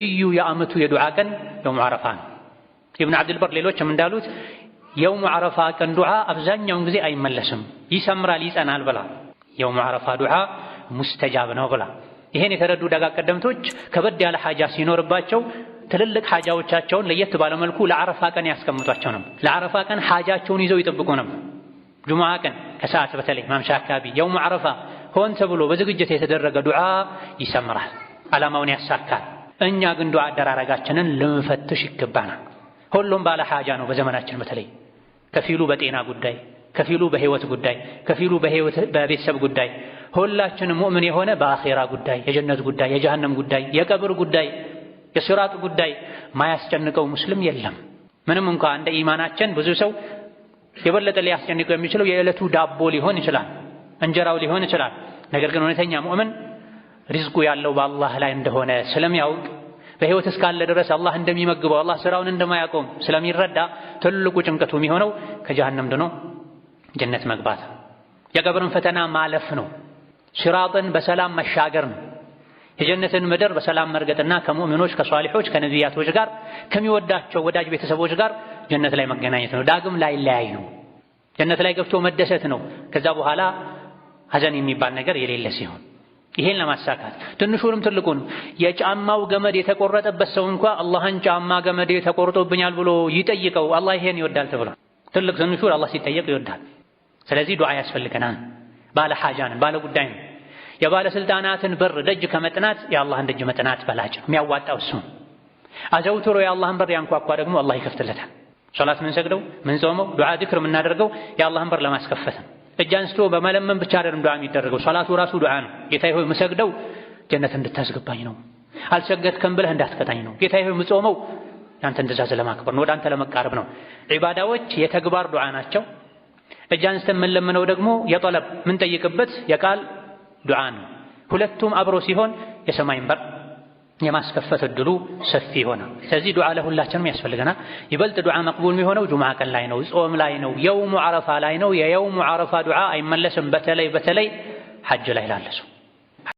ልዩ የዓመቱ የዱዓ ቀን የውሙ ዓረፋ ነው። ኢብኑ ዓብድልበር ሌሎችም እንዳሉት የውሙ ዓረፋ ቀን ዱዓ አብዛኛውን ጊዜ አይመለስም፣ ይሰምራል፣ ይጸናል ብላ የውሙ ዓረፋ ዱዓ ሙስተጃብ ነው ብላ። ይሄን የተረዱ ደጋግ ቀደምቶች ከበድ ያለ ሓጃ ሲኖርባቸው ትልልቅ ሓጃዎቻቸውን ለየት ባለመልኩ ለዓረፋ ቀን ያስቀምጧቸው ነበር። ለዓረፋ ቀን ሓጃቸውን ይዘው ይጠብቁ ነበር። ጁሙዓ ቀን ከሰዓት በተለይ ማምሻ አካባቢ የውሙ ዓረፋ ሆን ተብሎ በዝግጅት የተደረገ ዱዓ ይሰምራል፣ ዓላማውን ያሳካል። እኛ ግን ዱዓ አደራረጋችንን ልንፈትሽ ይገባናል። ሁሉም ባለ ሓጃ ነው። በዘመናችን በተለይ ከፊሉ በጤና ጉዳይ፣ ከፊሉ በህይወት ጉዳይ፣ ከፊሉ በቤተሰብ ጉዳይ፣ ሁላችንም ሙእምን የሆነ በአኼራ ጉዳይ፣ የጀነት ጉዳይ፣ የጀሃነም ጉዳይ፣ የቀብር ጉዳይ፣ የሲራጥ ጉዳይ ማያስጨንቀው ሙስሊም የለም። ምንም እንኳ እንደ ኢማናችን ብዙ ሰው የበለጠ ሊያስጨንቀው የሚችለው የዕለቱ ዳቦ ሊሆን ይችላል፣ እንጀራው ሊሆን ይችላል። ነገር ግን እውነተኛ ሙእምን ሪዝቁ ያለው በአላህ ላይ እንደሆነ ስለሚያውቅ፣ በሕይወት እስካለ ድረስ አላህ እንደሚመግበው፣ አላህ ስራውን እንደማያቆም ስለሚረዳ ትልቁ ጭንቀቱ የሚሆነው ከጀሃነም ድኖ ጀነት መግባት፣ የቀብርን ፈተና ማለፍ ነው። ሲራጥን በሰላም መሻገር ነው። የጀነትን ምድር በሰላም መርገጥና ከሙእሚኖች፣ ከሷሊሖች፣ ከነቢያቶች ጋር፣ ከሚወዳቸው ወዳጅ ቤተሰቦች ጋር ጀነት ላይ መገናኘት ነው። ዳግም ላይለያዩ ጀነት ላይ ገብቶ መደሰት ነው። ከዛ በኋላ ሐዘን የሚባል ነገር የሌለ ሲሆን ይሄን ለማሳካት ትንሹንም ትልቁንም የጫማው ገመድ የተቆረጠበት ሰው እንኳ አላህን ጫማ ገመዴ ተቆርጦብኛል ብሎ ይጠይቀው፣ አላህ ይሄን ይወዳል ተብሏል። ትልቅ ትንሹ አላህ ሲጠየቅ ይወዳል። ስለዚህ ዱዓ ያስፈልገናል። ባለ ሓጃ ነን፣ ባለ ጉዳይ ነን። የባለስልጣናትን በር ደጅ ከመጥናት የአላህን ደጅ መጥናት በላጭ ነው። የሚያዋጣው እሱ። አዘውትሮ የአላህን በር ያንኳኳ ደግሞ አላህ ይከፍትለታል። ሶላት ምንሰግደው፣ ምንጾመው፣ ዱዓ ዚክር የምናደርገው የአላህን በር ለማስከፈት ነው። እጅ አንስቶ በመለመን ብቻ አይደለም ዱዓ የሚደረገው። ሶላቱ ራሱ ዱዓ ነው። ጌታዬ ሆይ ምሰግደው ጀነት እንድታስገባኝ ነው፣ አልሰገድከም ብለህ እንዳትቀጣኝ ነው። ጌታዬ ሆይ ምጾመው ያንተን ትእዛዝ ለማክበር ነው፣ ወደ አንተ ለመቃረብ ነው። ዒባዳዎች የተግባር ዱዓ ናቸው። እጅ አንስተን የምንለምነው ደግሞ የጠለብ ምንጠይቅበት የቃል ዱዓ ነው። ሁለቱም አብሮ ሲሆን የሰማይን በር የማስከፈት እድሉ ሰፊ ይሆናል። ስለዚህ ዱዓ ለሁላችንም ያስፈልገናል። ይበልጥ ዱዓ መቅቡል የሚሆነው ጁምዓ ቀን ላይ ነው፣ ጾም ላይ ነው፣ የውሙ ዓረፋ ላይ ነው። የየውሙ ዓረፋ ዱዓ አይመለስም። በተለይ በተለይ ሐጅ ላይ ላለ ሰው።